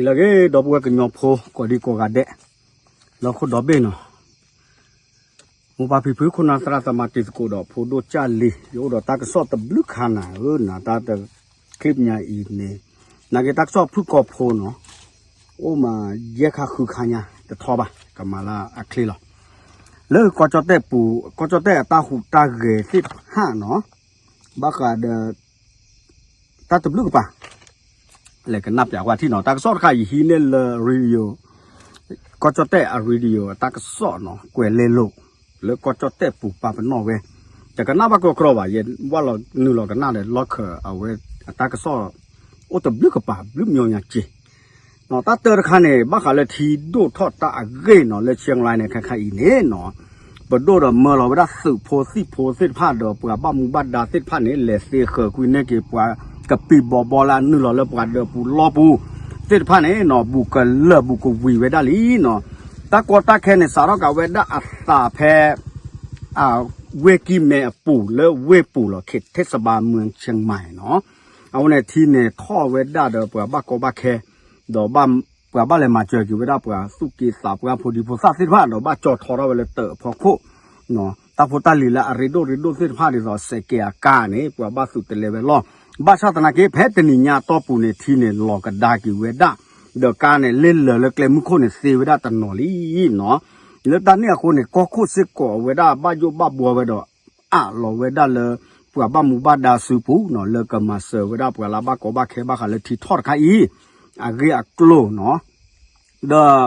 လၢအဂ့ၤ ဒီပုၢ်ဝဲၢ်ကညီဖိ ကိးဒံကိးဂၤဒဲး လၢဟီၣ်ခိၣ်ဒီဘ့ၣ်နီၤ, မိၢ်ပၢ်ဖံဖု ခိၣ်နၢ်သရၣ်သမါ တံၤသကိးဒီးဖိဒိၣ်ကၢ်လံၤ ယအိၣ်ဒီးတၢ်ကစီၣ်တဘျုးခါနၤဧၢ နၤတၢ်တ clip ညါအံၤန့ၣ် နာ်က့တၢ်ကစီၣ်ဖုၣ်ကိာ်ဖိနီၤ, အိၣ်မးယဲၢ်ခါဃုခါညါ တထီဘၣ် ကမၤလၢအချ့လီၤ. လၢကီၢ်ကၠီၣ်တဲၣ်ပူၤ ကီၢ်ကၠီၣ်တဲၣ်အတၢ်ဟူးတၢ်ဂဲၤသ့ၣ်တဖၣ်နီၤ, ဘၣ်ဃးဒီး တၢ်တဘျုးကပၤ လဲၤကနၣ်ပၠးကွၢ်ထံၣ်နီၤ, တၢ်ကစီၣ်တခါ ယဟံးန့ၢ်လၢ radio ကီၢ်ကၠီၣ်တဲၣ်အ radio အတၢ်ကစီၣ်နီၤ, ကွဲၤလဲလိာ် လၢကီၢ်ကၠီၣ်တဲၣ်ပူၤပာ်ပနီၣ်ဝဲ, တကနၣ်ဘၣ်ကြီကြီဘၣ်, ယဝဲလီၤနုာ်လီၤကနၣ်ဒီး လီၢ်ခၢၣ်အဝဲအတၢ်ကစီၣ် အိၣ်တဘျုးကပၤ ဘျုးမညီညါက့ တၢ်တၢတခါန့ၣ် ဘၣ်ဃးလၢထံဒိၣ်ထီၣ်တၢ်အဂ့ၢ်နီၤ, လၢ Chiang Mai န့ၣ် ခဲခါအံၤန့ၣ်နီၤ, ပဒိၣ်ဒီးမၢလီၤဝဲဒၣ်သုးဖိသံၣ်ဖိသ့ၣ်တဖၣ်ဒီး ပှၤဘၣ်မူဘၣ်ဒါသ့ၣ်တဖၣ်န့ၣ် လဲၤသ့ဃၢၤကွံာ်န့ၢ်က့ၤ ပှၤကပံာ်ဘီဘီလၢအနုာ်လီၤလၢပှၤဒၢးပူၤလီၢ်ပူၤ သ့ၣ်တဖၣ်န့ၣ်နီၤ, ဘူးကလၢာ်ဘူးကဝံၤဝဲဒၣ်လံနီၤ, တၢ်ကီတၢ်ခဲန့ၣ် စးထီၣ်ကးဝဲဒၣ်အသးဖဲ ဝ့ၢ်ကံၢ်မဲအပူၤ လၢဝ့ၢ်ပူၤလီၤ, ထ့းစဘါ เมืองเชียงใหม่ နီၤ, အဝဲန့ၣ်ထံန့ၣ်ထီၣ်ဝဲဒၣ်ဒီးပှၤဘၣ်ကီဘၣ်ခဲ ဒီးပှၤဘၣ်လဲၤမၤစၢၤက့ၤဝဲဒၣ်ပှၤသူၣ်က့သးပှၢ်ဖိဒံဖိသၣ်သ့ၣ်တဖၣ် ဒီးဘၣ်ကၠီထီထီၣ်ဝဲလၢတၢးအဖီခိၣ် တၢ်ဖိတၢ်လံၤလၢအရ့ဒိၣ်ရ့ဒိၣ်သ့ၣ်တဖၣ်ဒ်သိး စဲးကဲးအကါန့ၣ် ပှၤဘၣ်သုးတလဲဝဲလီၤ, ဘၣ်ဆၣ်သနာ်က့ ဖဲတနံၤညါအတီၢ်ပူၤန့ၣ် ထံန့ၣ်လီၤကဒါက့ၤဝဲဒၣ် ဒီးကါန့ၣ် လ့လၢာ်လၢကျဲမုၢ်ခိၣ်န့ၣ်သ့ဝဲဒၣ်တနီၤလံနီၤ, လၢတၢ်န့ၣ်အဃိန့ၣ် ကီၢ်ခိၣ်စ့ၢ်ကီးအဝဲဒၣ်ဘၣ်ယိၣ်ဘၣ်ဘှီဝဲဒီး အးလီၤဝဲဒၣ်လၢ ပှၤဘၣ်မူဘၣ်ဒါစုပူၤနီၤ, လၢကမၤစၢၤဝဲဒၣ်ပှၤလၢအဘၣ်ကီဘၣ်ခဲဘၣ်ဃးလၢထံထီၣ်တခါအံၤ အဂ့ၢ်အကျိၤနီၤ, ဒီး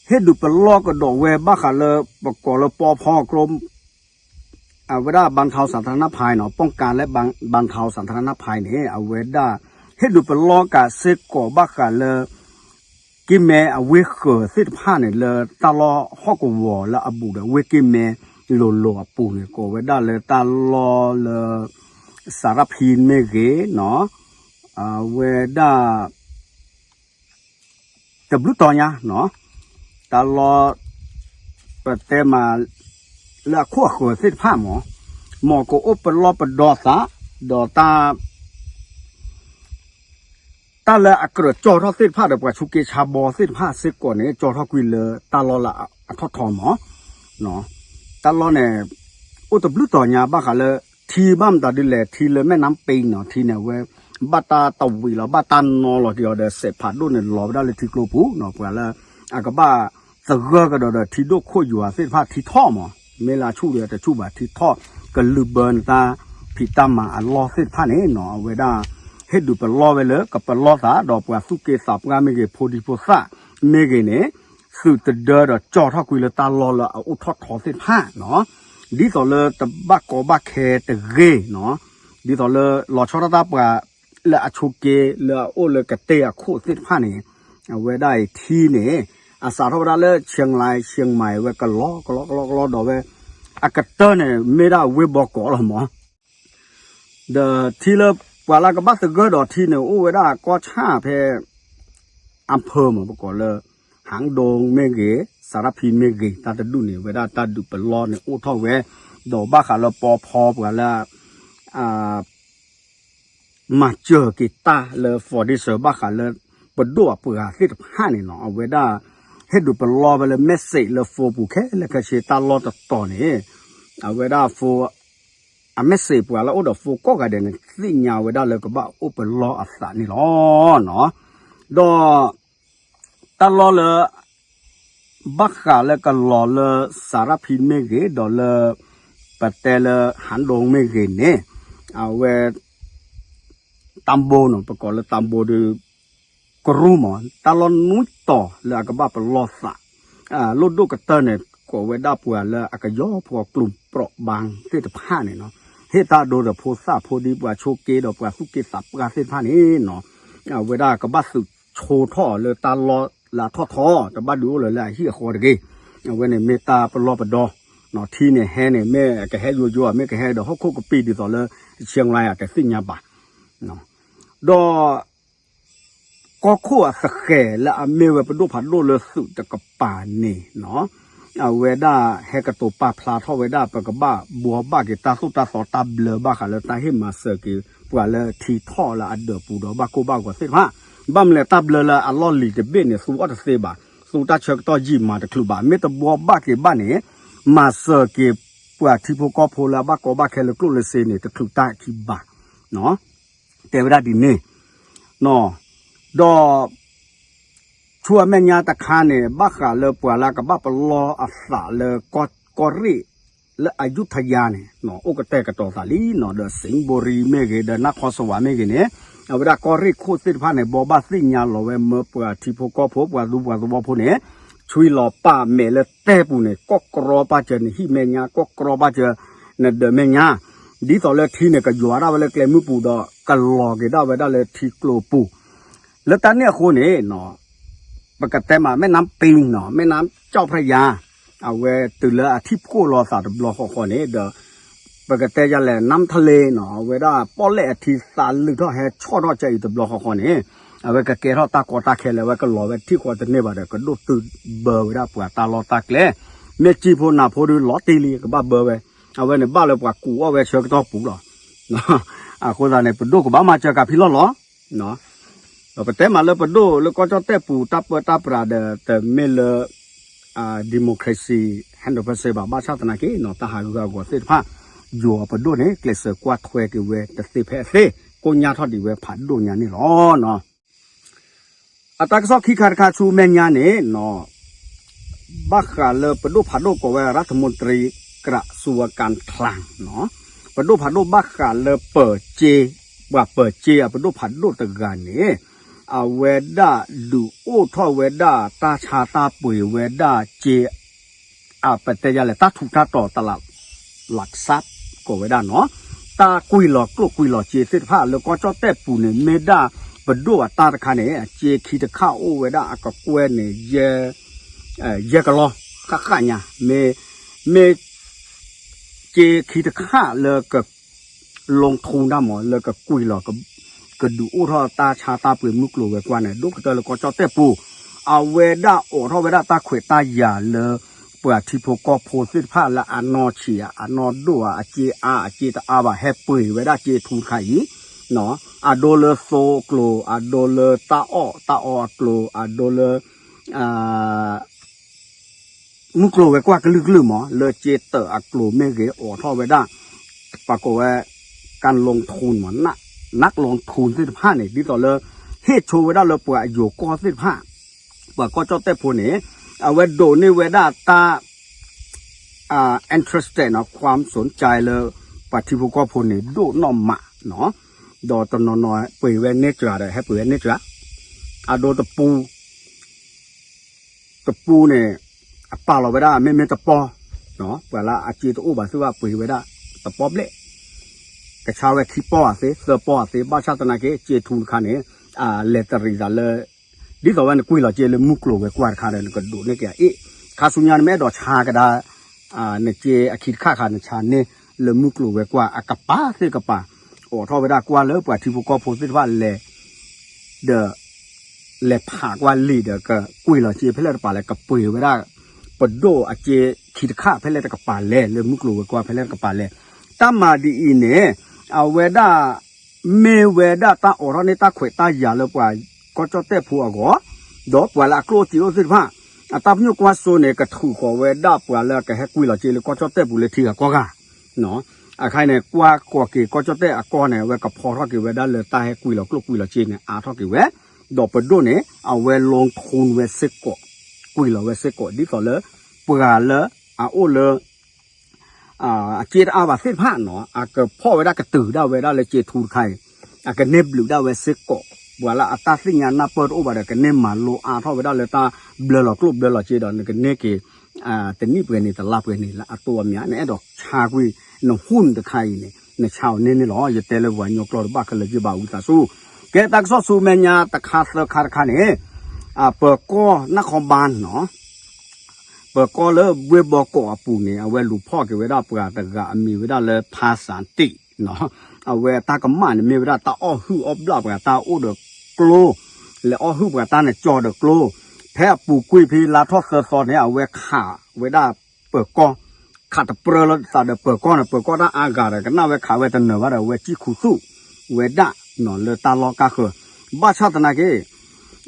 ဟ့ၣ်ဒုးပလီၢ်ကဒီးဝဲဘၣ်ဃးလၢ ပကိးလၢပီဖီအကျိ အဝဲဒၣ် บรรเทาสาธารณภัยနီၤ, ป้องกันและบรรเทาสาธารณภัยန့ၣ် အဝဲဒၣ် ဟ့ၣ်ဒုးပလီၢ်ကးစ့ၢ်ကီးဘၣ်ဃးလၢ ကံၢ်မဲအဝ့ၢ်ဃၢၤသ့ၣ်တဖၣ်န့ၣ် လၢတၢ်လီၢ်ဟီၣ်ကဝီၤလၢအဘူးဒီး ဝ့ၢ်ကံၢ်မဲလိၤလိၤအပူၤန့ၣ် ကိးဝဲဒၣ်လၢတၢ်လီၢ်လၢ စၤရဖံမ့ၢ်ဂ့ၤနီၤ, အဝဲဒၣ် တဘျုးတီၤညါနီၤ, တၢ်လီၢ် ပတဲမး လၢအခိၣ်အဃၢၤသ့ၣ်တဖၣ်မး, မ်ကအိၣ်ပလီၢ်ပဒီသး ဒီးတၢ် တၢ်လၢအကြၢးကၠီထီၣ်သ့ၣ်တဖၣ်ဒီး ပှၤဆူးက့ဆါဘီသ့ၣ်တဖၣ်စ့ၢ်ကီးန့ၣ် ကၠီထီၣ်ကွံာ်လၢတၢ်လီၢ်လၢအထီၣ်ထီမး, တၢ်လီၢ်န့ၣ် အိၣ်တဘျုးတီၤညါဘၣ်ဃးလၢ ထံဘၣ်မတၤဒ်လဲၣ် ထံလၢမဲၢ်နါပ့ၤနီၤ ထံန့ၣ် အဝဲ ဘၣ်တၢ်တဝံးလီၤ ဘၣ်တၢ်နီလီၤက့ၤအီၤဒီး စဲးဖးဒိၣ်န့ၣ်လီၤဝဲဒၣ်လၢထံကျိပူၤနီၤ ပှၤလၢ အကဘၣ်သဂၢၢ်ကဒီးဒီးထံဒိၣ်ခိၣ်ယွၤသ့ၣ်တဖၣ်ထံထီၣ်မး, မ့ၢ်လၢအဆူၣ်ဒီးတဆူၣ်ဘၣ်ထံထီၣ် ကလုၢ်ဘၢနတၢ်ဖံးတၢ်မၤအလီၢ်သ့ၣ်တဖၣ်န့ၣ်နီၤ အဝဲဒၣ် ဟ့ၣ်ဒုးပလီၢ်ဝဲလၢကပလီၢ်သးဒီးပှၤသူၣ်က့သးပှၢ်မ့ၢ်ဂ့ၤ ဖိဒံဖိသၣ်မ့ၢ်ဂ့ၤန့ၣ် သုးတဒၢဒီးကၠီထီၣ်ကွံာ်လၢတၢ်လီၢ်လၢအအိၣ်ထီၣ်ထီသ့ၣ်တဖၣ်နီၤ, ဒ်သိးလၢတဘၣ်ကီဘၣ်ခဲတဂ့ၤနီၤ, ဒ်သိးလၢလီၤဆီဒၣ်တၢ်ပှၤလၢအဆိးက့လၢအအိၣ်လၢကတဲအခိၣ်သ့ၣ်တဖၣ်န့ၣ် အဝဲဒၣ်အံၤထံန့ၣ် အစးထီၣ်ဝဲဒၣ်လၢ ဆဲးလဲး ဆဲးမဲး ဝဲကလီကလီကလီကလီဒီးဝဲ အကတၢၢ်န့ၣ် မ့ၢ်ဒၣ်ဝ့ၢ်ဘီကီးလီၤမး ဒီးထံလၢပှၤလၢကဘၣ်သဂၢၢ်ဒီးထံန့ၣ် အိၣ်ဝဲဒၣ်ကီၢ်ဆၣ်ဖဲ အဖၢမး ပကိးလၢ ဟၣ်ဒိမ့ၢ်ဂ့ၤ စၤရဖံမ့ၢ်ဂ့ၤ တၢ်တဒူၣ်န့ၣ် ဝဲဒၣ်တၢ်ဒုးပလီၢ်န့ၣ်အိၣ်ထီၣ်ဝဲ ဒီးဘၣ်ဃးလၢပီဖီပှၤလၢ မၤစၢၤက့ၤတၢ်လၢ foundation ဘၣ်ဃးလၢ ပဒိၣ်အပှၤသ့ၣ်တဖၣ်န့ၣ်နီၤ အဝဲဒၣ် ဟ့ၣ်ဒုးပလီၢ်ဝဲလၢ message လၢ phone ပူၤခဲလၢာ်ခဲဆ့တၢ်လီၢ်တတီၤန့ၣ် အဝဲဒၣ် phone အ message ပှၤလၢအိၣ်ဒီး phone ကိးဂၤဒဲးန့ၣ် သ့ၣ်ညါဝဲဒၣ်လၢကဘၣ်အိၣ်ပလီၢ်အသးန့ၣ်လီၤ. ဒီး တၢ်လီၢ်လၢ ဘၣ်ဃးလၢကလီၤလၢ စၤရဖံမ့ၢ်ဂ့ၤ ဒီးလၢ ပတဲလၢ ဟၣ်ဒိမ့ၢ်ဂ့ၤန့ၣ် အဝဲ တၢ်ဘိနီၤ ပကိးလၢတၢ်ဘိဒီး ကရူၢ်မး တၢ်လီၢ်နွံတီၤလၢအကဘၣ်ပလီၢ်သး လိၣ်ဒိၣ်ကတၢၢ်န့ၣ် ကိးဝဲဒၣ်ပှၤလၢအကယီဖီကျိၤ ပျီၣ်ဘါသ့ၣ်တဖၣ်န့ၣ်နီၤ ဟ့ၣ်တၢ်ဒိဒီးဖိသၣ်ဖိဒံ ပှၤဆိးက့ဒီးပှၤသူၣ်က့သးပှၢ်သ့ၣ်တဖၣ်န့ၣ်နီၤ အဝဲဒၣ်ကဘၣ်သုးဆိထီၣ်လၢတၢ်လီၢ်လၢအထီၣ်ထီ တဘၣ်ဒုးအိၣ်လၢၤလၢအဟံၣ်အဃီတဂ့ၤ အဝဲန့ၣ်မ့ၢ်တၢ်ပလီၢ်ပဒီ ထံန့ၣ်ဟဲန့ၣ် မ့ၢ်ကဟဲယိယိ မ့ၢ်ကဟဲဒီးဟီၣ်ခိၣ်ကပံာ်ဒ်သိးလၢ ဆဲးလဲး အတသ့ၣ်ညါဘၣ် ဒီး ကီၢ်ခိၣ်အသဃဲၤလၢအမ့ၢ်ဝဲပဒိၣ်ဖးဒိၣ်လၢသုးတကပၤန့ၣ်နီၤ အဝဲဒၣ်ဟဲကတိၤပာ်ဖျါထီၣ်ဝဲဒၣ် ပကဘၣ်ဘှီဘၣ်က့ၤတၢ်သိၣ်တၢ်သီတၢ်ဘျၢဘၣ်ဃးလၢတၢ်ဟ့ၣ်မၤစၢၤက့ၤ ပှၤလၢထံထီၣ်လၢအဒၢးပူၤဒီးဘၣ်ကိၢ်ဘၣ်ဂီၤသ့ၣ်တဖၣ် ဘၣ်မနုၤလဲၣ် တၢ်ဘျၢလၢအလီၢ်လံၤတဘ့ၣ်န့ၣ် သူအီၣ်တသ့ဘၣ်, သူတၢ်ဆၢကတီၢ်ယံာ်မၤတချုးဘၣ်, မ့ၢ်တဘှီဘၣ်က့ၤဘၣ်န့ၣ် မၤစၢၤက့ၤပှၤထံဖိကီၢ်ဖိလၢအဘၣ်ကီဘၣ်ခဲလၢကျိၣ်လၢစ့န့ၣ် တချုးတၢ်ခံဘၣ်, တဲဝဲဒၣ်ဒ်န့ၣ်, ဒီး ဆူအမဲာ်ညါတခါန့ၣ် ဘၣ်ဃးလၢပှၤလၢကဘၣ်ပလီၢ်အသးလၢကီၢ်ရ့ၣ် လၢအယူထယါန့ၣ် အိၣ်ကတဲာ်ကတီၤသးလံနီၤ, ဒီးစံးဘိရံမ့ၢ်ဂ့ၤ ဒီးနါခီစဝးမ့ၢ်ဂ့ၤန့ၣ် အဝဲဒၣ်ကီၢ်ရ့ၣ်ခိၣ်သ့ၣ်တဖၣ်န့ၣ် ဘိးဘၣ်သ့ၣ်ညါလီၤဝဲ မၢပှၤထံဖိကီၢ်ဖိ ပှၤသူပှၤသဝီဖိန့ၣ် ဆွံလီၤပာ်မဲာ်လၢတဲပူၤန့ၣ် ကီၢ်ကြီဘၣ်စၢၤနဟံၣ်မဲာ်ညါ ကီၢ်ကြီဘၣ်စၢၤနဒၢးမဲာ်ညါ, ဒ်သိးလၢထံန့ၣ် ကယွၤဒၣ်ဝဲလၢကျဲမုၢ်ပူၤဒီး ကလီၤက့ၤဒၣ်ဝဲဒၣ်လၢထံကျိပူၤ လၢတၢ်န့ၣ်အဃိန့ၣ် ပကတဲမး မဲၣ်နါပံနီၤ မဲၣ်နါကၠီၣ်ဖျၢယါ, အဝဲတုၤလၢအထံၣ်ဖှိၣ်လီၤသးတဘျီဃီဃီန့ၣ် ဒီး ပကတဲယလဲၣ် နါထလ့နီၤ အဝဲဒၣ်ပီၣ်လဲၣ်အထံသးလုာ်ထီၣ်ဟဲဆီၣ်ထီၣ်ကဲအံၤတဘျီဃီဃီန့ၣ် အဝဲကကဲထီၣ်တၢ်ကီတၢ်ခဲလၢ အဝဲကလီၤဝဲထံၣ်ဃီတန့ၢ်ဘၣ်ဒီး ကဒိၣ်တုာ်ဘၢဝဲဒၣ်ပှၤတၢ်လီၢ်တၢ်ကျဲ, မ့ၢ်ကၠံဖိနၢ်ဖိဒုလီၤတ့ၢ်လံ ကဘၣ်ဘၢဝဲ, အဝဲန့ၣ်ဘၣ်လၢပှၤကူးအီၣ်ဝဲဆၢကတီၢ်ပူၤလီၤ. အဃိသတးန့ၣ် ပဒိၣ်ကဘၣ်မၤစၢၤကးဖံလီၢ်လီၤ. ဒီးပတဲမးလၢပဒိၣ်လၢကီၢ်ကၠီၣ်တဲၣ်ပူၤ တၢ်ပၢတၢ်ပြးဒီး တမ့ၢ်လၢ democracy hundred percent ဘၣ် ဘၣ်ဆၣ်သနာ်က့နီၤ တၢ်ဟးဂူာ်ဟးဂီၤသ့ၣ်တဖၣ် ယိၤအပဒိၣ်န့ၣ် ကျဲးစၢးကွၢ်ထွဲက့ၤဝဲတသ့ဖဲအသ့ ကိညါထီၣ်ဒံးဝဲဖးဒိၣ်ညါန့ၣ်လီၤ. အတၢ်ကစီၣ်ခံခါတခါဆူမဲာ်ညါန့ၣ်နီၤ ဘၣ်ဃးလၢပဒိၣ်ဖးဒိၣ်ကိးဝဲ ရၢၣ်ထမူတရံ ကြးစူဝကၣ်ချၣ်နီၤ ပဒိၣ်ဖးဒိၣ်ဘၣ်ဃးလၢပၢၤစ့, ပှၤပၢၤစ့အပဒိၣ်ဖးဒိၣ်တဂၤန့ၣ် အဝဲဒၣ်ဒုးအိၣ်ထီၣ်ဝဲဒၣ်တၢ်ဆါတၢ်ပှ့ၤဝဲဒၣ်စ့ အပတဲယလဲၣ် တၢ်ထူးတၢ်တီၤတလး လးစး ကိးဝဲဒၣ်နီၤ တၢ်ကွံာ်လီၤကျိၣ်ကွံာ်လီၤစ့သ့ၣ်တဖၣ်လၢကီၢ်ကၠီၣ်တဲၣ်ပူၤန့ၣ် မ့ၢ်ဒၣ်ပဒိၣ်အတၢ်တခါန့ၣ် အစ့ခံတခါအိၣ်ဝဲဒၣ်အကကွဲၢ်န့ၣ် ယဲၢ်ကလီ ဃၣ်ဃၣ်ညါ မ့ၢ် မ့ၢ် စ့ခံတခါလၢက လီထူဒၣ်မး လၢကကွံာ်လီၤ ကဒုးအိၣ်ထီၣ်တၢ်ဆါတၢ်ပှ့ၤမုၢ်ကျိၤဝဲၤကွာ်န့ၣ် ဒိၣ်ကတၢၢ်လၢကီၢ်ကၠီၣ်တဲၣ်ပူၤ အဝဲဒၣ်အိးထီၣ်ဝဲဒၣ်တၢ်ခွဲးတၢ်ယာ်လၢ ပှၤထံဖိကီၢ်ဖိသ့ၣ်တဖၣ်လၢအနီၢ်ဆံးဧါ အနီၢ်ဒိၣ်ဧါ အစ့အါအစ့တအါဘၣ် ဟဲပှ့ၤဝဲဒၣ်စ့ထူတခါအံၤ အဒိလၢသိအကျိၤ အဒိလၢတၢ်အီၣ်တၢ်အီအကျိၤ အဒိလၢ မုၢ်ကျိၤဝဲၤကွာ်ကလုာ်ကလုာ်မး လၢစ့တၢးအကျိၤမ့ၢ်ဂ့ၤ အိးထီၣ်ဝဲဒၣ် ပှၤကိးဝဲ ကၣ်လီထူ နးလီထူသ့ၣ်တဖၣ်န့ၣ် ဒ်သိးလၢ ဟ့ၣ်ဆိဝဲဒၣ်လၢပှၤအယိၤကီၢ်သ့ၣ်တဖၣ် ပှၤကီၢ်ကၠီၣ်တဲၣ်ဖိန့ၣ် အဝဲဒိးန့ၢ်ဝဲဒၣ်တၢ် interested နီၤ ความสนใจ လၢ ပှၤထံဖိကီၢ်ဖိန့ၣ် ဒိၣ်နီၢ်မးနီၤ ဒီးတနီၤနီၤပှ့ၤဝဲန့ၢ်စှၤဒီး ဟဲပှ့ၤဝဲန့ၢ်စှၤ အဒိတပူ တပူန့ၣ် အပာ်လီၤဝဲဒၣ် မ့မ့ၢ်တပီ ပှၤလၢအစ့တအိၣ်ဘၣ်သ့ၣ်တဖၣ်ပှ့ၤဝဲဒၣ် တပီဘျဲၣ် ကဆါဝဲခံပီအသ့ သၢပီအသ့ ဘၣ်ဆၣ်သနာ်က့ စ့ထူတခါန့ၣ် လဲၤတရံးသးလၢ ဒ်သိးဝဲနကွံာ်လီၤစ့လၢမုၢ်ကျိၤဝဲၤကွာ်တခါဒီး နကဒိးန့ၢ်က့ၤအအ့ၣ် ခါဆူညါနမ့ၢ်အဲၣ်ဒိးဆါကဒါ နစ့အခံတခါခါ နဆါန့ၢ်လၢမုၢ်ကျိၤဝဲၤကွာ်အကပၤသ့ၣ်ကပၤ အိးထီၣ်ဝဲဒၣ်ကွၢ်လၢပှၤထံဖိကီၢ်ဖိသ့ၣ်တဖၣ်လဲၤ ဒီး လဲၤဖးကွၢ်လံာ်ဒီး ကကွံာ်လီၤစ့ဖဲလဲၣ်တကပၤလဲၣ် ကပှ့ၤဝဲဒၣ် ပဒိၣ်အစ့ခံတခါဖဲလဲၣ်တကပၤလဲၣ် လၢမုၢ်ကျိၤဝဲၤကွာ်ဖဲလဲၣ်တကပၤလဲၣ် တၢ်မၤဒ်အံၤန့ၣ် အဝဲဒၣ် မ့ၢ်ဝဲဒၣ်တၢ်အိးထီၣ်န့ၢ်တၢ်ခွဲးတၢ်ယာ်လၢပှၤကီၢ်ကၠီၣ်တဲၣ်ဖိအဂီၢ် ဒီးပှၤလၢအကျိၣ်စ့အိၣ်သ့ၣ်တဖၣ် အတၢ်ပညိၣ်ကွၢ်စိန့ၣ် ကထုးဃီၤဝဲဒၣ်ပှၤလၢအကဟဲကွံာ်လီၤစ့လၢကီၢ်ကၠီၣ်တဲၣ်ပူၤလၢထံဂၤကီၢ်ဂၤ အခါန့ၣ် ကွၢ်ဃီၤက့ၤကီၢ်ကၠီၣ်တဲၣ်အကီၢ်န့ၣ် အဝဲကဖီထီၣ်က့ၤဝဲဒၣ်လၢတၢ်ဟဲကွံာ်လီၤကျိၣ်ကွံာ်လီၤစ့န့ၣ် အါထီၣ်က့ၤဝဲ ဒီးပဒိၣ်န့ၣ် အဝဲလီထူဝဲစ့ၢ်ကီး ကွံာ်လီၤဝဲစ့ၢ်ကီး ဒ်သိးလၢ ပှၤလၢအအိၣ်လၢ အစ့တအါဘၣ်သ့ၣ်တဖၣ်နီၤ အကဖီၣ်ဝဲဒၣ်ကတုၤဒၣ်ဝဲဒၣ်လၢစ့ထူတခါအံၤ အကန့ၢ်ဘျုးဒၣ်ဝဲစ့ၢ်ကီး ပှၤလၢအတၢ်သ့ၣ်ညါနၢ်ပၢၢ်တအိၣ်ဘၣ်ဒီး ကန့ၢ်မၤလိအါထီၣ်ဝဲဒၣ်လၢတၢ်ဘျၢလီၤကျိၣ်ဘျၢလီၤစ့ဒီး နကန့ၢ်က့ၤ တနံၣ်ပှဲၤန့ၣ် တလါပှဲၤန့ၣ် လၢအတိအမျး နအဲၣ်ဒိးဆါကွံာ် နဟူၣ်နတခါအံၤန့ၣ် နဆါအီၤန့ၢ်န့ၣ်လီၤ. ယတဲလၢပှၤကညီကျိာ်တဘၣ်ခဲလၢာ်ယဘၣ်ဝံသးစူၤ ကဲတၢ်ကစီၣ်ဆူမဲာ်ညါတခါသၢခါတခါန့ၣ် ပၢၤကီၢ်နၢ်ခီဘါနီၤ ပၢၤကီၢ်လၢဘှ့ၣ်ဘီကီးအပူၤန့ၣ် အဝဲလူၤဖီၣ်က့ၤဝဲဒၣ်ပှၤတဂၤအမံၤဝဲဒၣ်လၢဖါစၣ်တံၣ်နီၤ အဝဲတၢ်ကမၣ်န့ၣ်မ့ၢ်ဝဲဒၣ်တၢ်အီၣ်ဟုၣ်အီၣ်ဘျၣ်ပှၤတၢ်အိၣ်ဒီးကျိ လဲၤအီၣ်ဟုၣ်ပှၤတၢ်န့ၣ်ကၠီဒီးကျိ ဖဲအပူၤကွံာ်ဖဲလါထီၣ်သၢသီန့ၣ် အဝဲခးဝဲဒၣ်ပၢၤကီၢ် ခးတပြၢလီၤသးဒီးပၢၤကီၢ်န့ၣ် ပၢၤကီၢ်တၢ်အါဂၤဒီး ကနၣ်ဝဲခးဝဲတနၢၤဘၣ်ဒီး အဝဲစံၣ်ခူသူၣ်ဝဲဒၣ်နီၤ လၢတၢ်လီၢ်ကါဃၢၤ ဘၣ်ဆၣ်သနာ်က့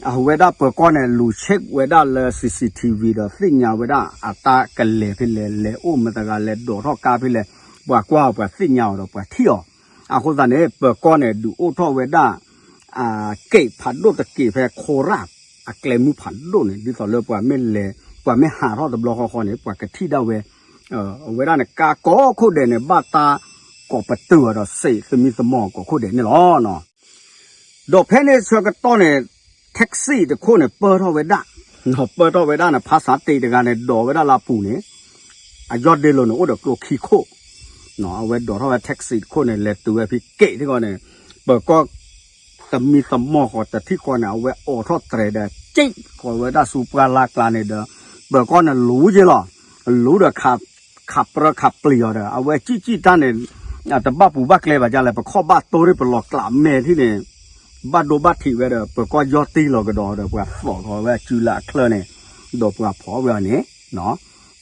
အဝဲဒၣ်ပၢၤကီၢ်န့ၣ် လူၤဆ့ၣ်ဝဲဒၣ်လၢ C C T V ဒီးသ့ၣ်ညါဝဲဒၣ်အတၢ်ကလဲၤဖဲလဲၣ် လဲၤအိၣ်မတၤတဂၤ လဲၤဒိးထီၣ်ကါဖဲလဲၣ်, ပှၤကွၢ်အီၤ ပှၤသ့ၣ်ညါအီၤဒီးပှၤထံၣ်အီၤ. အဃိသတးန့ၣ် ပၢၤကီၢ်န့ၣ် ဒုးအိၣ်ထီၣ်ဝဲဒၣ် က့းဖးဒိၣ်တက့းဖဲခိရၣ် အကျဲမုၢ်ဖးဒိၣ်န့ၣ် ဒ်သိးလၢပှၤမ့ၢ်လဲၤ ပှၤမ့ၢ်ဟးထီၣ်တဘျီဃီဃီန့ၣ် ပှၤကထံၣ်ဒၣ်ဝဲ အဝဲဒၣ်န့ၣ် ကါကိးခိၣ်ဒဲးန့ၣ် ဘၣ်တၢ်ကိးပတုာ်အီၤဒီးစံးသမံသမိးကိးခိၣ်ဒဲးန့ၣ်လီၤ. ဒီးဖဲန့ၣ်ဆၢကတီၢ်န့ၣ် taxi တခိၣ်န့ၣ် ပၢၢ်ထီၣ်ဝဲဒၣ်, ပၢၢ်ထီၣ်ဝဲဒၣ်န့ၣ် ဖါစးတ့းတဂၤန့ၣ် ဒိးဝဲဒၣ်လၢအပူၤန့ၣ် အယီၢ်ဒ့လိၤန့ၣ် အိၣ်ဒီးကျိခံခိၣ်, အဝဲဒိးထီၣ်ဝဲ taxi တခိၣ်န့ၣ် လဲၤတုၤဝဲဖဲက့းထံဃီန့ၣ် ပၢၤကီၢ် သမံသမိးဃီၤတထံၣ်ဃီန့ၣ် အဝဲအိးထီၣ်တြဲၤဒီး က့းဃီၤဝဲဒၣ်ဆူပှၢ်လၢ်ကျါန့ၣ်ဒီး ပၢၤကီၢ်န့ၣ်လူၤက့ၤလီၤ. လူၤဒီး ခးပြၢခးပျံၤအီၤဒီး အဝဲကံၣ်ကံၣ်တၢ်န့ၣ် တဘၣ်ပူၤဘၣ်ကျဲဘၣ်ဒ်လဲၣ် ပခီၣ်ဘၣ်တိၢ်ရ့ၣ်ပလီၤကျးမဲာ်ထံၣ်န့ၣ် ဘၣ်ဒိဘၣ်ထံးဝဲဒီး ပၢၤကီၢ်ယီၢ်တ့ၢ်လီၤကဒီးဒီး ပှၤသိးထီၣ်ဝဲအစုလၢအချၢန့ၣ် ဒီးပှၤဖီၣ်ဝဲအီၤန့ၣ်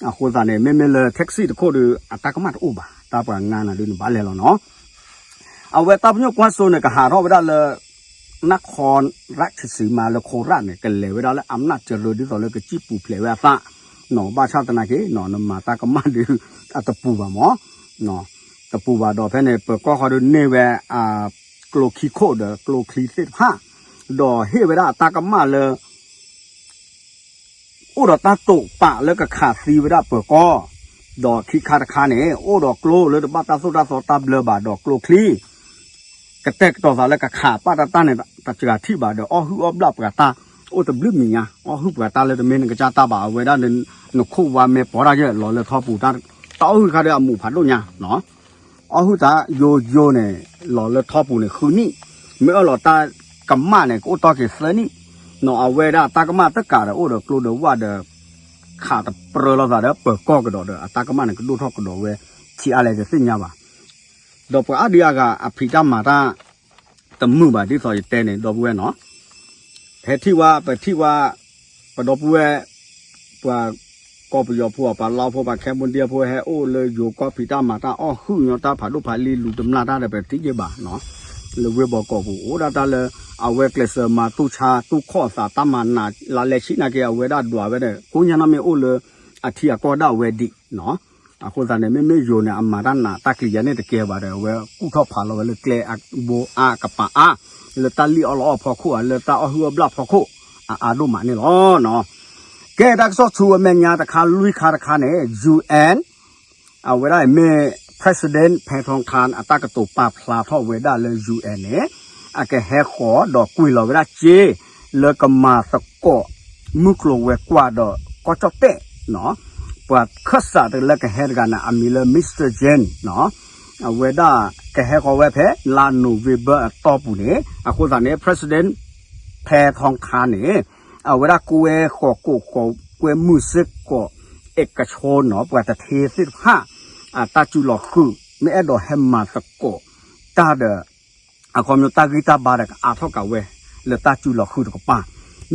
အဃိသတးန့ၣ် မ့မ့ၢ်လၢ taxi တခိၣ်ဒီး အတၢ်ကမၣ်တအိၣ်ဘၣ် တၢ်ပှၤငါနၤဒုးန့ၣ်ဘၣ်လဲၣ်လီၤနီၤ. အဝဲတၢ်ပညိၣ်ကွၢ်စိန့ၣ် ကဟးထီၣ်ဝဲဒၣ်လၢ နၢ်ခီရၣ်ဆံးဆံးမးလၢခိရၣ်န့ၣ် ကလဲၤဝဲဒၣ်လၢအမျၢ်စရၢ ဒ်သိးလၢကစံၣ်ပူၤဖျဲးဝဲအသးနီၤ. ဘၣ်ဆၣ်သနာ်က့နီၤ နမၤတၢ်ကမၣ်ဒုး အတပူၤဘၣ်မး တပူၤဘၣ်ဒီး ဖဲန့ၣ် ပၢၤကီၢ်ဃီဒုးန့ၢ်ဝဲ ကျိခံခိၣ်ဒီးကျိချံသ့ၣ်တဖၣ် ဒီးဟ့ၣ်ဝဲဒၣ်အတၢ်ကမၣ်လၢ အိၣ်ဒီးတၢ်တိာ်ပာ်လၢကခးသံဝဲဒၣ်ပၢၤကီၢ်, ဒီးခံခါတခါန့ၣ် အိၣ်ဒီးကျိလၢတဘၣ်တၢ်သိၣ်တၢ်သီတၢ်ဘျၢဘၣ်ဒီးကျိချံ ကတဲာ်ကတီၤသးလၢကခးပာ်တၢ်တၢ်န့ၣ် တစှၤထံၣ်ဘၣ်ဒီး အီၣ်ဟုၣ်အီၣ်ဘျၣ်ပှၤတၢ် အိၣ်တဘျုးမံၤညါ အီၣ်ဟုၣ်ပှၤတၢ်လၢတမ့ၢ်နကစၢ်တၢ်ဘၣ် အဝဲဒၣ် နခိၣ်ဝါမဲာ်ပီးတၢ်ယဲၢ်လီၤလၢထီပူၤ တၢ်အီၣ်ဟုၣ်တခါဒီးအမူးဖးဒိၣ်ညါ အီၣ်ဟုၣ်တၢ်ယိယိန့ၣ် လီၤလၢထီပူၤန့ၣ် ဃုနံၣ်, မ့ၢ်အၢၣ်လီၤတၢ်ကမၣ်န့ၣ် ကအိၣ်တီၢ်က့ၤသၢနံၣ်, နီၢ်အဝဲဒၣ်အတၢ်ကမၣ်တကးဒီး အိၣ်ဒီးကျိဒီးဝၣ်ဒီး ခးတပြၢလိာ်သးဒီးပၢၤကီၢ်ကဒီးဒီး အတၢ်ကမၣ်န့ၣ် ကဒိၣ်ထီၣ်ကဒီးဝဲ ထံအါလဲၣ်တသ့ၣ်ညါဘၣ်. ဒီးပှၤအါဒံအါဂၤအဖံးတၢ်မၤတၢ် တမုာ်ဘၣ်ဒ်သိးယတဲန့ၣ် ဒီပုၢ်ဝဲၢ်နီၤ, ဟဲထံၣ်ဝဲ ပထံၣ်ဝဲ ပဒီပုၢ်ဝဲၢ် ပှၤကီၢ်ပယီၤဖိ ပှၤလါဖိ ပှၤ Cambodia ဖိ ဟဲအိၣ်လၢယိၤကီၢ်ဖံးတၢ်မၤတၢ်အီၣ်ဟုၣ်ညီတၢ်ဖးဒိၣ်ဖးလံၤလူၤတမျၢ်တၢ်ဒီး ပထံၣ်ယဲၢ်ဘၣ်နီၤ, လၢဝ့ၢ်ဘီကီးပူၤ အိၣ်ဒၣ်တၢ်လၢ အဝဲကျဲးစၢးမၤတူၢ်ဆါ တူၢ်ခီၣ်အသးတၢ်မၤနး လါလဲဆံးနာ်က့ အဝဲဒၣ်ဒွးဝဲဒီး ကိညါနီတမ့ၢ်အိၣ်လၢ အထံအကီၢ်ဒၣ်ဝဲဒံးနီၤ. အဃိသတးန့ၣ် မ့မ့ၢ်ယိၤန့ၣ် အမၤတၢ်နးတၢ်ကျံၤယၤန့ၣ်တကဲဘၣ်ဒီး အဝဲကူၣ်ထီၣ်ဖးလီၤဝဲလၢကျဲအဘိအါကပၤအါ, လၢတၢ်လံၣ်အီၣ်လီအီၣ်ဖီခိၣ်ဧါ လၢတၢ်အီၣ်ဟုၣ်အီၣ်ဘျၣ်ဖီခိၣ် အအါဒိၣ်မးန့ၣ်လီၤ. ကဲ တၢ်ကစီၣ်ဆူအမဲာ်ညါတခါ လွံၢ်ခါတခါန့ၣ် ယူဢၣ် အဝဲဒၣ်မ့ၢ် President ဖဲထီခါ အတၢ်ကတိၤပာ်ဖျါထီၣ်ဝဲဒၣ်လၢ ယူၢ်အၣ်န့ၣ် အကဟဲဃီၤဒီးကွံာ်လီၤဝဲဒၣ်စ့ လၢကမၤသကိး မုၢ်ကျိၤဝဲၤကွာ်ဒီးကီၢ်ကၠီၣ်တဲၣ်နီၤ, ပှၤခၢၣ်စးတလၢကဟဲတဂၤန့ၣ် အမံၤလၢ Mister Jane နီၤ, အဝဲဒၣ်ကဟဲဃီၤဝဲဖဲလါ November အတီၢ်ပူၤန့ၣ် အဃိသတးန့ၣ် President ဖဲထီခါန့ၣ် အဝဲဒၣ်ကွဲဃီၤကိးဃီၤကွဲမုာ်စ့ၢ်ကီး အ့ကဆိနီၤ ပှၤတထ့သ့ၣ်တဖၣ် အတၢ်စုလီၤဃုာ် မ့ၢ်အဲၣ်ဒိးဟဲမၤသကိးတၢ်ဒီး အခီပညီတၢ်ဂံၢ်တၢ်ဘါဒီးကအါထီၣ်ကးဝဲ လၢတၢ်စုလီၤဃုာ်တကပၤ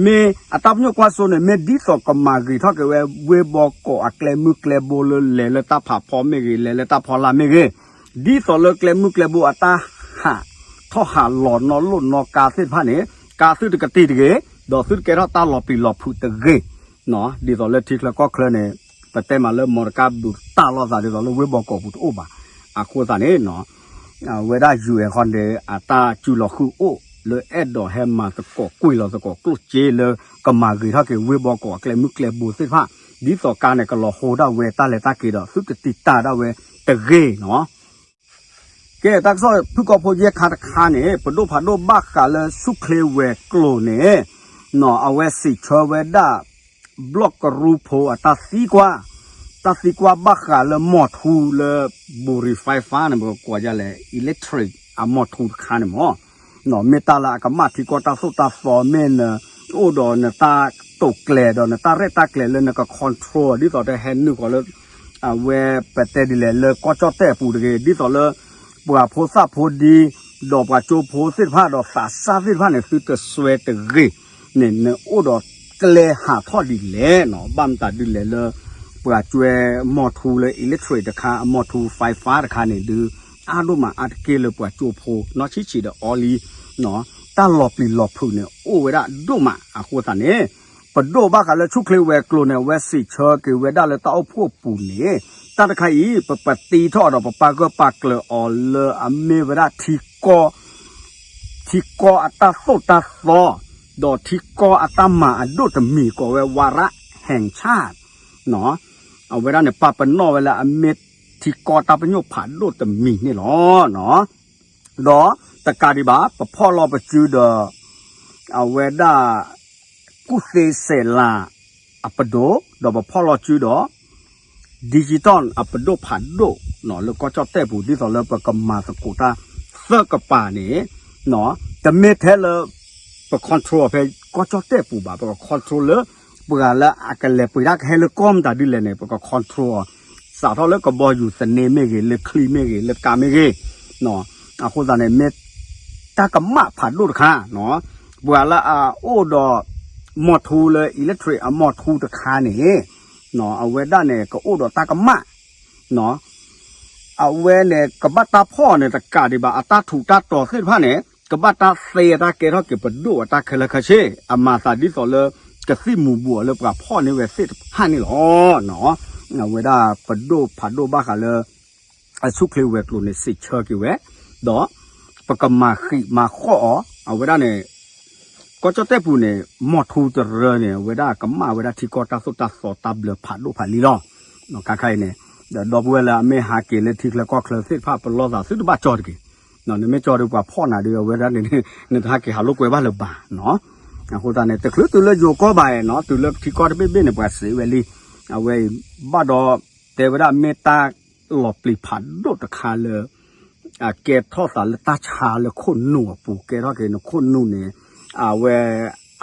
မ့ၢ်အတၢ်ပညိၣ်ကွၢ်စိန့ၣ် မ့ၢ်ဒ်သိးကမၤဂ့ၤထီၣ်က့ၤဝဲ ဝ့ၢ်ဘီကီးအကျဲမုၢ်ကျဲဘိလၢလဲၤလၢတၢ်ဖးဖီမ့ၢ်ဂ့ၤ လဲၤလၢတၢ်ဖီလာ်မ့ၢ်ဂ့ၤ, ဒ်သိးလၢကျဲမုၢ်ကျဲဘိအတၢ်ဟးထီၣ်ဟးလီၤနီၢ်လိၣ်နီၢ်ကါသ့ၣ်တဖၣ်န့ၣ် ကါသုတကတံာ်တဂ့ၤ, ဒီးသုတကဲထီၣ်တၢ်လီၤပျံၤလီၤဖုးတဂ့ၤ ဒ်သိးလၢထံချၢကီၢ်ချၢန့ၣ် ပတဲမးလၢ မီတကါ ဘူးတၢ်လိာ်သးဒ်သိးလၢဝ့ၢ်ဘီကီးပူၤတအိၣ်ဘၣ်. အဃိသတးန့ၣ် ဝဲဒၣ် ယူၢ်အၣ်ဃီန့ၣ် အတၢ်စုလီၤဃုာ်အိၣ်လၢအဲၣ်ဒိးဟဲမၤသကိး ကွံာ်လီၤသကိးကျိၣ်စ့လၢကမၤဂ့ၤထီၣ်က့ၤဝ့ၢ်ဘီကီးအကျဲမုၢ်ကျဲဘိသ့ၣ်တဖၣ် ဒ်သိးကါန့ၣ်ကလီၤဟိဒၣ်ဝဲတၢ်လဲၤတၢ်က့ၤဒီး သုတတံာ်တာ်ဒၣ်ဝဲတဂ့ၤနီၤ. ကဲ တၢ်ကစီၣ်ဖုၣ်ကိာ်ဖိယဲၢ်ခါတခါန့ၣ် ပဒိၣ်ဖးဒိၣ်ဘၣ်ဃးလၢဆူၣ်ချ့ဝဲၤကျိၤန့ၣ် နီၤ အဝဲစံးဆၢဝဲဒၣ် ဘျီၣ်ကရူဖိအတၢ်သံကွၢ်, တၢ်သံကွၢ်ဘၣ်ဃးလၢမီၢ်ထူလၢ ဘူရံၤ fiber န့ၣ် ပကကိးယလဲၣ် electric အမီၢ်ထူတခါန့ၣ်မး နီၤ မ့ၢ်တၢ်လၢအကမၣ်ထံကီၢ်တၢ်သိၣ်တၢ်သီ မ့ၢ်နအိၣ်ဒီးနတၢ်တိာ်ကျဲၤဒီးနတၢ်ရဲၣ်တၢ်ကျဲၤလၢနက control ဒ်သိးတဟဲနုာ်ဃီၤလၢ အဝဲပတဲဒ်လဲၣ်လၢကီၢ်ကၠီၣ်တဲၣ်အပူၤတဂ့ၤ ဒ်သိးလၢ ပှၤဖိသၣ်ဖိဒံ ဒီးပှၤကၠိဖိသ့ၣ်တဖၣ်ဒီးသးစၢ်သ့ၣ်တဖၣ်န့ၣ် သုတစွဲတဂ့ၤန့ၣ် နအိၣ်ဒီးကျဲဟးထီၣ်ဒ်လဲၣ်နီၤ ဘၣ်မတၤဒ်လဲၣ်လၢ ပှၤကၠွဲမီၢ်ထူလၢ electric တခါ အမီၢ်ထူ fiber တခါန့ၣ်ဒုး အါဒိၣ်မးအါတက့ၢ်လၢပှၤကၠိဖိ နီၢ်ဆံးဆံးဒီးအီလံ နီၤ တၢ်လီၤပျံၤလီၤဖုးန့ၣ် အိၣ်ဝဲဒၣ်ဒိၣ်မးအဃိသတးန့ၣ် ပဒိၣ်ဘၣ်ဃးလၢဆူၣ်ချ့ဝဲၤကျိၤန့ၣ် အဝဲစံးဆၢက့ၤဝဲဒၣ်လၢတၢ်အိၣ်ဖှိၣ်အပူၤန့ၣ် တၢ်တခါအံၤ ပပတံထီၣ်ဒီးပပာ်ဂၢၢ်ပာ်ကျၢၤအီၤလၢအမ့ၢ်ဝဲဒၣ်ထံကီၢ် ထံကီၢ်အတၢ်သိၣ်တၢ်သီ ဒီးထံကီၢ်အတၢ်မၤအဒိၣ်တမံၤ ကိးဝဲ ဝါရဟဲၣ်ဆၣ် အဝဲဒၣ်န့ၣ် ပာ်ပနီၣ်ဝဲလၢအမ့ၢ်ထံကီၢ်တၢ်ပညိၣ်ဖးဒိၣ်တမံၤန့ၣ်လီၤ. ဒီးတကးဒံးဘၣ် ပဖီၣ်လီၤပစုဒီး အဝဲဒၣ် ကူၣ်သ့စဲးလၤအပဒိၣ် ဒီးပဖီၣ်လီၤစုဒီး digital အပဒိၣ်ဖးဒိၣ် လၢကီၢ်ကၠီၣ်တဲၣ်ပူၤ ဒ်သိးလၢပကမၤသကိးတၢ်သၢကပၤန့ၣ် တမ့ၢ်ထဲလၢ ပ control ဖဲကီၢ်ကၠီၣ်တဲၣ်ပူၤဘၣ်, ပက control လၢ ပှၤလၢအကလဲၤပှ့ၤတၢ်ကဟဲလၢကီၢ်မတၤဒ်လဲၣ်န့ၣ် ပက control အီၤ စးထီၣ်လၢကဘီယူၤသန့မ့ၢ်ဂ့ၤ, လၢချံမ့ၢ်ဂ့ၤ, လၢကါမ့ၢ်ဂ့ၤ, အဃိသတးန့ၣ် မ့ၢ်တၢ်ကမၣ်ဖးဒိၣ်တခါ, ပှၤလၢအအိၣ်ဒီး မီၢ်ထူလၢ electric အမီၢ်ထူတခါန့ၣ် အဝဲဒၣ်န့ၣ် ကအိၣ်ဒီးတၢ်ကမၣ် အဝဲန့ၣ် ကဘၣ်တၢ်ဖီၣ်န့ၣ် တကးဒံးဘၣ် အတၢ်ထူးတၢ်တီၤသ့ၣ်တဖၣ်န့ၣ် ကဘၣ်တၢ်သ့အတၢ်ကဲထီၣ်က့ၤပဒိၣ်အတၢ်ခဲလၢာ်ခဲဆ့ အမၤသးဒ်သိးလၢ ကသံၣ်မူၤဘူးအီၤလၢပှၤဖီၣ်န့ၢ်ဝဲသ့ၣ်တဖၣ်န့ၣ်လီၤ. အဝဲဒၣ်ပဒိၣ်ဖးဒိၣ်ဘၣ်ဃးလၢ အဆူၣ်ချ့ဝဲၤကျိၤန့ၣ် စံးဆၢက့ၤဝဲ, ဒီးပကမၤဃံးမၤဃီၣ်အီၤ, အဝဲဒၣ်န့ၣ် ကီၢ်ကၠီၣ်တဲၣ်ပူၤန့ၣ် မီၢ်ထူတရၢန့ၣ် အဝဲဒၣ်ကမၣ်ဝဲဒၣ်ထံကီၢ်တၢ်သိၣ်တၢ်သီတၢ်ဘျၢဖးဒိၣ်ဖးလံလီၤ. ခါခါအံၤန့ၣ် ဒီပုၢ်ဝဲၢ်လၢအမ့ၢ်ဟးက့ၤလၢထံချၢကီၢ်ချၢသ့ၣ်တဖၣ် ပလီၢ်သးသုတဘၣ်ကၠီတက့ၢ်. နမ့ၢ်ကၠီဒီးပှၤဖီၣ်နၤဒီး အဝဲဒၣ်န့ၣ် နတဟးက့ၤဟးလိာ်ကွဲဘၣ်လၢၤဘၣ်. အဃိသတးန့ၣ် တချုးတုၤလၢယိၤကီၢ်ဘၣ်နီၤ တုၤလၢထံကီၢ်တဘ့ၣ်ဘ့ၣ်န့ၣ် ပှၤစံးဝဲလံ, အဝဲအံၤ ဘၣ်ဒီး တဲဝဲဒၣ်မ့ၢ်တၢ်လီၤပျံၤဖးဒိၣ်တခါလၢ အကဲထီၣ်သးလၢတၢ်ဆါလၢခိၣ်နူာ်အပူၤ ကဲထီၣ်က့ၤနခိၣ်နူာ်န့ၣ် အဝဲ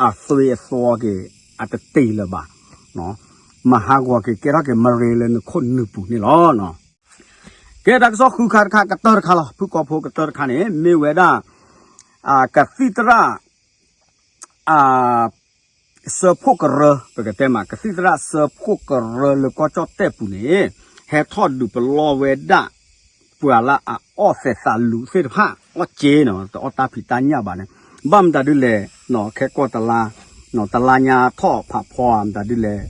အသွံၣ်အသီက့ၤ အတတ့ၢ်လၢၤဘၣ်. မၤဟးဂီၤက့ၤ ကဲထီၣ်က့ၤမရ့လၢနခိၣ်နူာ်ပူၤန့ၣ်လီၤ. ကဲတၢ်ကစီၣ်ဃုခါတခါ ကတၢၢ်တခါလီၤ ဖုၣ်ကိာ်ဖိကတၢၢ်တခါန့ၣ် မ့ၢ်ဝဲဒၣ် ကသံၣ်သရၣ် စၢဖှိၣ်ကရၢ ပကတဲမး ကသံၣ်သရၣ်စၢဖှိၣ်ကရၢလၢကီၢ်ကၠီၣ်တဲၣ်ပူၤန့ၣ် ဟဲထီၣ်ဒုးပလီၢ်ဝဲဒၣ် ပှၤလၢအအီၣ်သဲးသးလူၤသ့ၣ်တဖၣ် အီၣ်က့နီၤ တအီၣ်တၢ်ဖံးတၢ်ညၣ်ဘၣ်န့ၣ် ဘၣ်မတၤဒ်လဲၣ် ခဲကိာ်တလါ တလါညါထီၣ်ဖးဖီမတၤဒ်လဲၣ်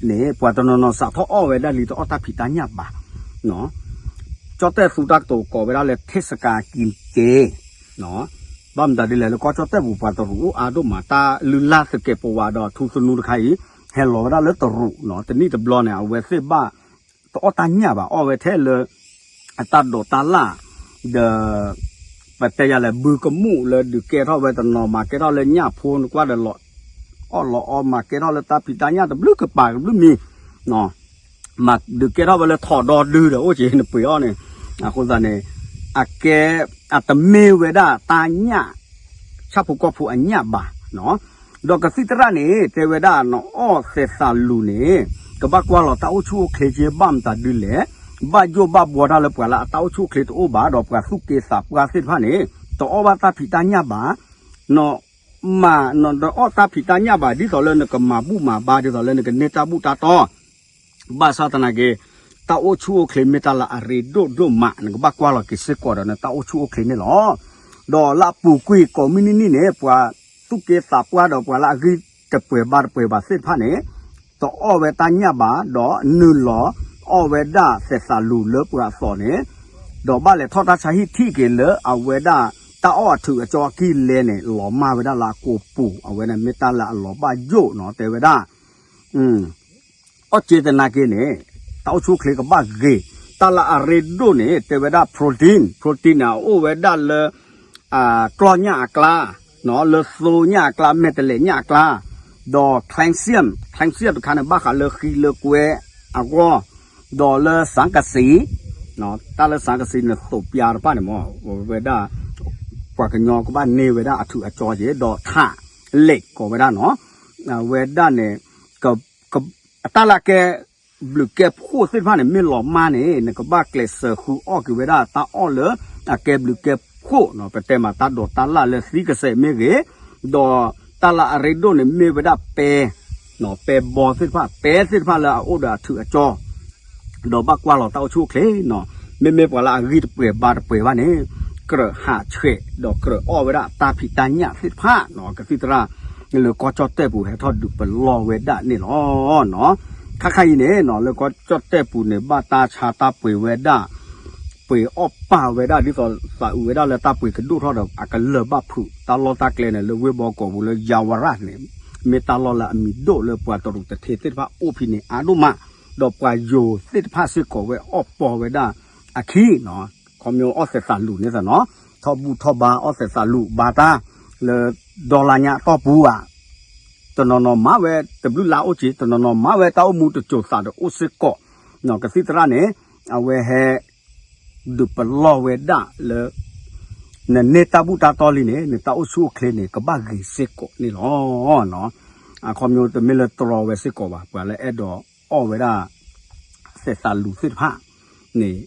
န့ၣ် ပှၤတနီၤနီၤစးထီၣ်အီၣ်ဝဲဒၣ်လံ တအီၣ်တၢ်ဖံးတၢ်ညၣ်ဘၣ် ကၠီၣ်တဲၣ်သူတၢ်ကတိၤကိးဝဲဒၣ်လၢ ထ့ၣ်စကၤကံက့ ဘၣ်မတၤဒ်လဲၣ် လၢကီၢ်ကၠီၣ်တဲၣ်ပူၤ ပှၤတရူးအိၣ်အါဒိၣ်မး တၢ်လုၢ်လၢ်သကဲးပဝးဒီးထူသနူတခါအံၤ ဟဲလီၤဝဲဒၣ်လၢတရူး တနံၣ်တဘျီန့ၣ် အဝဲသ့ၣ်ဘၣ် တအီၣ်တၢ်ညၣ်ဘၣ် အီၣ်ဝဲထဲလၢ အတၢ်ဒိးတၢ်လၢ် ဒီး ပတဲယၤလဲၣ် ဘုကမူၣ်လၢဒုးကဲထီၣ်ဝဲတနီၤ မၤကဲထီၣ်လၢညၣ်ဖိနကွၢ်ဒီးလီၤ အီၣ်လီၤအီမၤကဲထီၣ်လၢတၢ်ဖံးတၢ်ညၣ်တဘျုးကပၤကဘျုးမံၤ မၤဒုးကဲထီၣ်ဝဲလၢထိးဒီဒုဒီး အိၣ်က့ၤနပှ့ၤအီၣ်န့ၣ် အဃိသတးန့ၣ် အကဲ အတမ့ၢ်ဝဲဒၣ်တၢ်ညၣ် ဆၣ်ဖိကီၢ်ဖိအညၣ်ဘၣ် ဒီးကသံၣ်သရၣ်န့ၣ် တဲဝဲဒၣ် နအီၣ်သဲးသးလူၤန့ၣ် ကဘၣ်ကွၢ်လီၤတၢ်အိၣ်ဆူၣ်အိၣ်ချ့က့ ဘၣ်မတၤဒ်လဲၣ် ဘၣ်ယိၣ်ဘၣ်ဘှီတၢ်လၢပှၤလၢအတၢ်အိၣ်ဆူၣ်အိၣ်ချ့တအိၣ်ဘၣ် ဒီးပှၤသူၣ်က့သးပှၢ်သ့ၣ်တဖၣ်န့ၣ် တအီၣ်ဘၣ်တၢ်ဖံးတၢ်ညၣ်ဘၣ် နမၤနတအီၣ်တၢ်ဖံးတၢ်ညၣ်ဘၣ် ဒ်သိးလၢနကမၤဘူၣ်မၤဘါ ဒ်သိးလၢနကန့ၢ်တၢ်ဘူၣ်တၢ်တီ ဘၣ်ဆၣ်သနာ်က့ တၢ်အိၣ်ဆူၣ်အိၣ်ချ့မ့ၢ်တၢ်လၢအရ့ဒိၣ်ဒိၣ်မး နကဘၣ်ကွၢ်လီၤက့ၤစ့ၢ်ကီးဒီးနတၢ်အိၣ်ဆူၣ်အိၣ်ချ့န့ၣ်လီၤ. ဒီးလၢအပူၤကွံာ်ကိးမုၢ်နံၤနံၤန့ၣ် ပှၤသူၣ်က့သးပှၢ်ဒီးပှၤလၢအဂံၢ်တပှဲၤဘါတပှဲၤဘၣ်သ့ၣ်တဖၣ်န့ၣ် တအီၣ်ဝဲတၢ်ညၣ်ဘၣ် ဒီးနုာ်လီၤအီၣ်ဝဲဒၣ်သဲးသးလူၤလၢပှၤအသိးန့ၣ် ဒီးဘၣ်လဲၤထီၣ်တၢ်ဆါဟံၣ်ထံၣ်က့ၤလၢအဝဲဒၣ်တၢ်အီၣ်အထုးအကၠီအကံၢ်လဲန့ၣ် လီၤမၢ်ဝဲဒၣ်လၢအကိာ်ပူၤ အဝဲန့ၣ်မ့ၢ်တၢ်လၢအလီၤဘၣ်ယိၣ်နီၤ တဲဝဲဒၣ် အီၣ်က့သနာ်က့န့ၣ် တၢ်အိၣ်ဆူၣ်အိၣ်ချ့ကဘၣ်ဂ့ၤ, တၢ်လၢအရ့ဒိၣ်န့ၣ် တဲဝဲဒၣ် protein, protein န့ၣ် အအိၣ်ဝဲဒၣ်လၢ ကျီၢ်ညၣ်အကျါ, လၢသိညၣ်အကျါ, မဲာ်တဲးလဲးညၣ်အကျါ, ဒီး calcium, calcium တခါန့ၣ် ဘၣ်ဃးလၢဃံလၢကွဲအဂီၢ်, ဒီးလၢစၣ်ကစံး, တၢ်လၢစၣ်ကစံးန့ၣ် သိးပျါတဖၣ်န့ၣ်မ့ၢ် ဝဲဒၣ် ပှၤကညီကဘၣ်န့ၢ်ဝဲဒၣ်အထုးအကၠီက့ၤ ဒီးထးလဲးကိးဝဲဒၣ်နီၤ, အဝဲဒၣ်န့ၣ် အတၢ်လၢကဲ ဘျုးကဲဖှိၣ်သ့ၣ်တဖၣ်န့ၣ် မ့ၢ်လီၤမၢ်န့ၣ် နကဘၣ်ကျဲးစၢးဃုအီၣ်က့ၤဝဲဒၣ်တၢ်အီၣ်လၢအကဲဘျုးကဲဖှိၣ်နီၤ, ပတဲမးတၢ်ဒိးတၢ်လၢ်လၢသံကစဲးမ့ၢ်ဂ့ၤ, ဒီးတၢ်လၢအရ့ဒိၣ်န့ၣ်မ့ၢ်ဝဲဒၣ်ပဲ ပဲဘီသ့ၣ်တဖၣ် ပဲသ့ၣ်တဖၣ်လၢအအိၣ်ဒီးအထုးအကၠီ ဒီးဘၣ်ကွၢ်လီၤတၢ်အိၣ်ဆူၣ်အိၣ်ချ့နီၤ, မ့မ့ၢ်ပှၤလၢအဂံၢ်တပှဲၤဘါတပှဲၤဘၣ်န့ၣ် ကြၢးဟးဆှဲး ဒီးကြၢးအီၣ်ဝဲဒၣ်တၢ်ဖံးတၢ်ညၣ်သ့ၣ်တဖၣ်နီၤ ကသံၣ်သရၣ် လၢကီၢ်ကၠီၣ်တဲၣ်ပူၤဟဲထီၣ်ဒုးပလီၢ်ဝဲဒၣ်န့ၣ်လီၤနီၤ. ခါခါအံၤန့ၣ်နီၤ လၢကီၢ်ကၠီၣ်တဲၣ်ပူၤန့ၣ် ဘၣ်တၢ်ဆါတၢ်ပှ့ၤဝဲဒၣ် ပှ့ၤအီၣ်ပာ်ဝဲဒၣ် ဒ်သိးသးအုးဝဲဒၣ်လၢတၢ်ပှ့ၤကဒိၣ်ထီၣ်ဒီး အကလၢၢ်ဘၣ်ဖုးတၢ်လီၢ်တၢ်ကျဲန့ၣ် လၢဝ့ၢ်ဘီကီးပူၤလၢယၤဝရၣ်န့ၣ် မ့ၢ်တၢ်လီၢ်လၢအမံၤဒိၣ်လၢပှၤတရူးတထ့သ့ၣ်တဖၣ်အိၣ်ဖဲန့ၣ်အါဒိၣ်မး, ဒီးပှၤယိၤသ့ၣ်တဖၣ်စ့ၢ်ကီးဝဲအီၣ်ပီဝဲဒၣ်အခံနီၤ, ခီဖျိအီၣ်သဲးသးလူၤန့ၣ်သနီၤ, ထီၣ်ဘူၣ်ထီၣ်ဘါအီၣ်သဲးသးလူၤဘါတၢ် လၢဒီလါညါအတီၢ်ပူၤဧါ, တနီၤနီၤမၤဝဲတဘျုးလါအိၣ်က့ၤ, တနီၤနီၤမၤဝဲတၢ်အိၣ်မူတစိၤသးဒီးအိၣ်စ့ၢ်ကီး, ကသံၣ်သရၣ်န့ၣ် အဝဲဟဲ ဒုးပလီၢ်ဝဲဒၣ်လၢ နန့ၢ်တၢ်ဘူၣ်တၢ်တီလံန့ၣ် နတၢ်အိၣ်ဆူၣ်အိၣ်ချ့န့ၣ် ကဘၣ်ဂ့ၤစ့ၢ်ကီးန့ၣ်လီၤ. အခီပညီတမ့ၢ်လၢတြီဝဲစ့ၢ်ကီးဘၣ်, ပှၤလၢအဲၣ်ဒိးအီၣ်ဝဲဒၣ် သဲးသးလူၤသ့ၣ်တဖၣ်န့ၣ်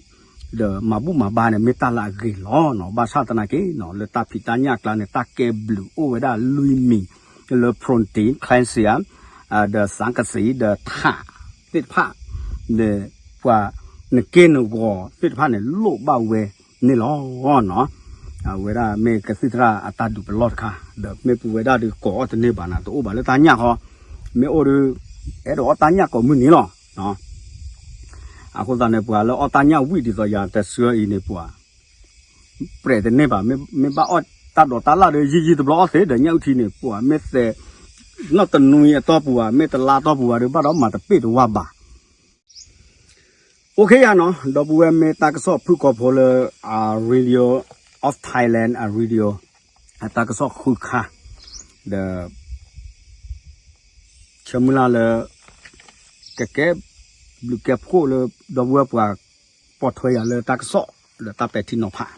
ဒီးမၤဘူၣ်မၤဘါန့ၣ် မ့ၢ်တၢ်လၢအဂ့ၤလီၤနီၤ. ဘၣ်ဆၣ်သနာ်က့နီၤ လၢတၢ်ဖံးတၢ်ညၣ်အကျါန့ၣ် တၢ်ကဲဘျုးအိၣ်ဝဲဒၣ်လွံၢ်မံၤ လၢ protein, calcium, ဒီး စၣ်ကစံး ဒီးထးသ့ၣ်တဖၣ် ဒီးပှၤနက့ၢ်နဂီၤသ့ၣ်တဖၣ်န့ၣ် လိၣ်ဘၣ်ဝဲန့ၣ်လီၤနီၤ. အဝဲဒၣ်မ့ၢ်ကသံၣ်သရၣ်အတၢ်ဒုးပလီၢ်တခါ, ဒီးမ့ၢ်ပူၤဝဲဒၣ်ဒီးကိးအီၣ်တန့ၢ်ဘၣ်နၤ တအိၣ်ဘၣ်လၢတၢ်ညၣ်ဃီ, မ့ၢ်အိၣ်ဒီး အဲၣ်ဒိးအီၣ်တၢ်ညၣ်ကိးမုၢ်နံၤလီၤ. အဃိသတးန့ၣ် ပှၤလၢအီၣ်တၢ်ညၣ်ဝံၣ်ဒ်သိးယၤတဆှၢအံၤန့ၣ် ပှၤ ပြဲးတန့ၢ်ဘၣ်, မ့ၢ်ဘၣ်အီၣ်တၢ်ဒိးတၢ်လၣ်ဒီး ယံာ်ယံာ်တဘျီအီၣ်သ့ဒီး ညၣ်အုၣ်ထံန့ၣ် ပှၤမ့ၢ်သဲး နီၢ်တနွံအတီၢ်ပူၤဧါ, မ့ၢ်တလါအတီၢ်ပူၤဧါဒီး ဘၣ်ဒီးမၤတပ့ၢ်တဝါဘၣ်. OK ယၤနီၤ, ဒီပုၢ်ဝဲၢ်မ့ၢ်တၢ်ကစီၣ်ဖုၣ်ကိာ်ဖိလၢ Radio of Thailand Radio အတၢ်ကစီၣ်ဃုခါ, ဒီး ဆၢမုၢ်လၢ်လၢ ကကဲဘျုးကဲဖှိၣ်လၢ ဒီပုၢ်ဝဲၢ်ပှၤ ပိာ်ထွဲယၤလၢတၢ်ကစီၣ် ဒီးတၢ်ပဲာ်ထံနီၤဖး,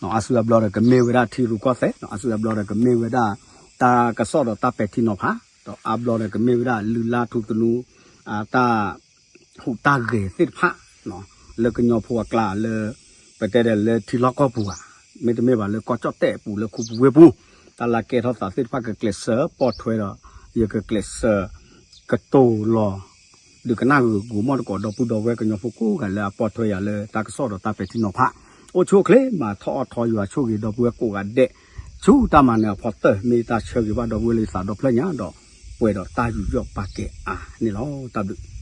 အါစုအါဘျီဒီးကမ့ၢ်ဝဲဒၣ်ထံရူၢ်ကီၢ်သဲး, အါစုအါဘျီဒီးကမ့ၢ်ဝဲဒၣ် တၢ်ကစီၣ်ဒီးတၢ်ပဲာ်ထံနီၤဖး, ဒီးအါဘျီဒီးကမ့ၢ်ဝဲဒၣ်လုၢ်လၢ်ထူသနူ အတၢ် ဟူးတၢ်ဂဲၤသ့ၣ်တဖၣ် လၢကညီဖိအကျါလၢ ပတဲဒီးလၢထံလီၢ်ကီၢ်ပူၤဧါ, မ့တမ့ၢ်ဘၣ်လၢကီၢ်ကၠီၣ်တဲၣ်အပူၤလၢခူပူၤဝ့ၢ်ပူၤ, တၢ်လၢကဲထီၣ်သးသ့ၣ်တဖၣ်ကကျဲးစၢးပိာ်ထွဲဒီး ယကကျဲးစၢး ကတိၤလီၤ ဒုးကနၣ်ဂုာ်ဂိၤမီၢ်တကိးဒီပုၢ်ဒီဝဲၢ်ကညီဖိကိးဂၤလၢအပိာ်ထွဲယၤလၢတၢ်ကစီၣ်ဒီးတၢ်ပဲာ်ထံနီၤဖး, အိၣ်ဆူၣ်အိၣ်ချ့ မၤထီၣ်အီၣ်ထီယွၤဆိၣ်ဂ့ၤဒီပုၢ်ဝဲၢ်ကိးဂၤဒဲး, ဆူတၢ်မၤနၢၤအဖီတၢၢ် မ့ၢ်တၢ်ဆၢဂ့ၤဘၣ်ဒီပုၢ်ဝဲၢ်လၢယသးဒီဖျၢၣ်ညါဒီး ပှဲၤဒီးတၢ်ယူးယီၣ်ပာ်ကဲအါန့ၣ်လီၤ. တၢ်ဘျုး